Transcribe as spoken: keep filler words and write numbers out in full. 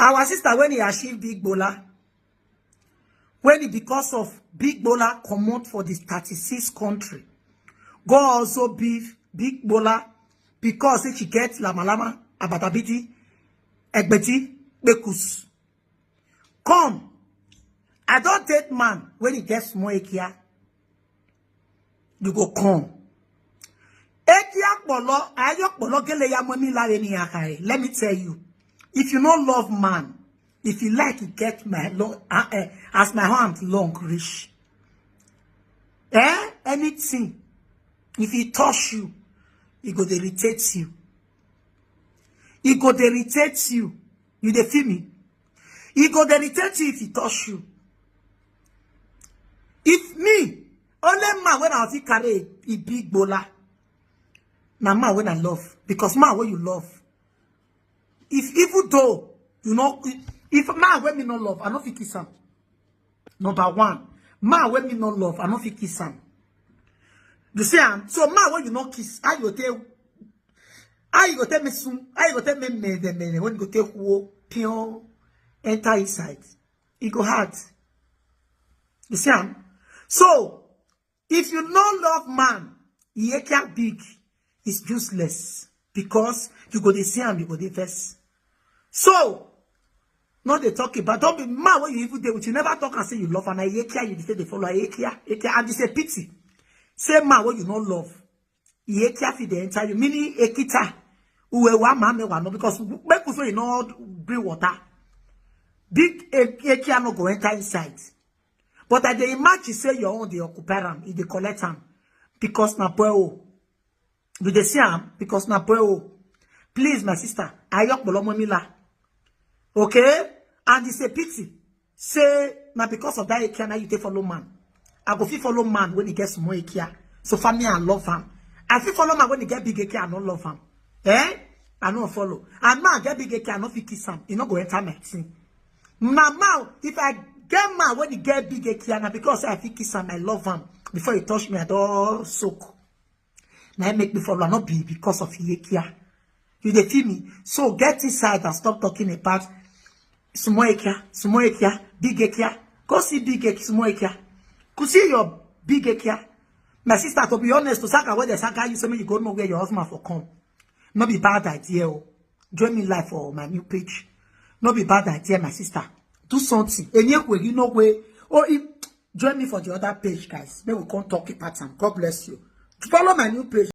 Our sister, when he achieve big bola, when he, because of big bola, comot for the thirty-six country, go also be big bola because say she get lamalama, abatabiti, egbeti, bekus. Come, I don date man when he get small ekia. You go come. Ekia kpolo, ayo kpolo gele ya mami la ni akai. Let me tell you, if you no love man, if you like, you get my long, uh, uh, as my hand long reach. Eh, anything, if he touch you, he go dey irritate you. He go dey irritate you. You dey feel me? He go dey irritate you if he touch you. If me, only man when I fit carry a, a big bola, na man when I love, because man when you love, if even though you know, if man when me no love, I no fit kiss am. Number one, man when me no love, I no fit kiss am. You see am? So man when you no kiss, how you take, how you go take me soon? How you go take me me me me when you go take wo pion enter inside? It go hard. You see am? So if you no love man, he can big, it's useless because you go dey see am, you go dey vex. So no dey talk about, don't be man when you even dey with, you never talk and say you love, and I hear care you dey say dey follow, I hear care, hear care, and it's a pity. Say man when you no love, he hear care fit dey enter you, meaning ekita, uwe wa ma me wa no, because make we say you no bring water, big e- ekia no go enter inside. But I dey imagine say your own dey occupy am, e dey collect am, because na boy o. You dey see am because na boy o. Please, my sister, ayokpolo momila. Okay? And it's a pity. Say, na because of that ekia na you take follow man. I go fit follow man when he get small ekia. So for me, I love am. I fit follow man when he get big ekia, I no love am. Eh? I no follow. And man get big ekia, I no fit kiss am. He no go enter my thing. Na man, if I get man when he get big ekia, na because I fit kiss am, I love am. Before he touch me, I don soak. Na him make me follow, not be because of ekia. You dey feel me? So get inside and stop talking about small ekia, small ekia, big ekia. Go see big ekia, small ekia. Go see your big ekia. My sister, to be honest, to saka where they saka you, say me you go know where your husband for come. No be bad idea o. Join me live for my new page. No be bad idea, my sister. Do something. Any way you know way. Oh, if, join me for the other page, guys. May we come talk about am. God bless you. Follow my new page.